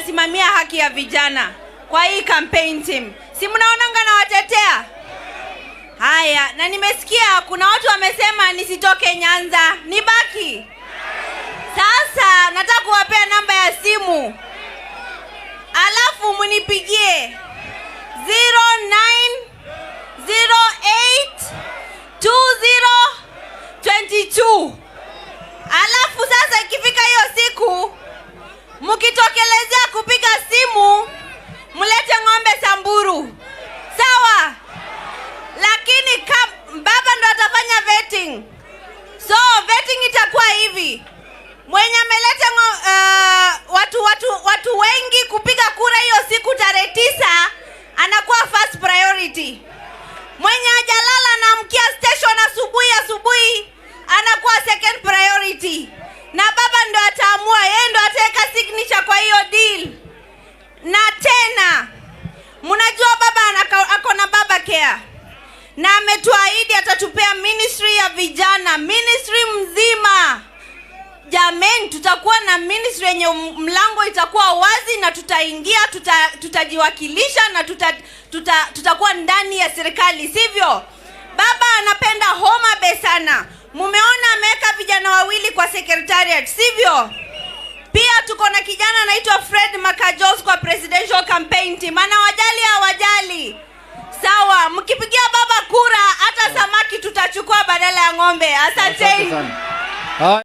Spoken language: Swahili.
Nasimamia haki ya vijana kwa hii campaign team. Si mnaonanga nawatetea? Haya, na nimesikia kuna watu wamesema nisitoke Nyanza, nibaki. Sasa nataka kuwapea namba ya simu, alafu munipigie 0908 2022. Alafu sasa ikifika hiyo siku mkitokelezea kupiga simu, mlete ng'ombe Samburu, sawa? Lakini baba ndo atafanya vetting. So vetting itakuwa hivi: mwenye ameleta watu wengi kupiga kura hiyo siku tarehe 9 anakuwa first priority. Mwenye hajalala anaamkia station asubuhi asubuhi anakuwa second priority, na baba ndo ataamua, yeye ndo ataweka signature kwa hiyo deal. Na tena mnajua baba ako na Baba Care na ametuahidi atatupea ministry ya vijana, ministry mzima. Jameni, tutakuwa na ministry yenye mlango itakuwa wazi na tutaingia, tutajiwakilisha na tutakuwa ndani ya serikali, sivyo? Baba anapenda Homa Bay sana. Mumeona ameweka vijana wawili kwa secretariat, sivyo? Pia tuko na kijana anaitwa Fred Makajos kwa presidential campaign team. Anawajali hawajali? Sawa, mkipigia baba kura, hata samaki tutachukua badala ya ng'ombe. Asante Asanteni. Sana. Haya.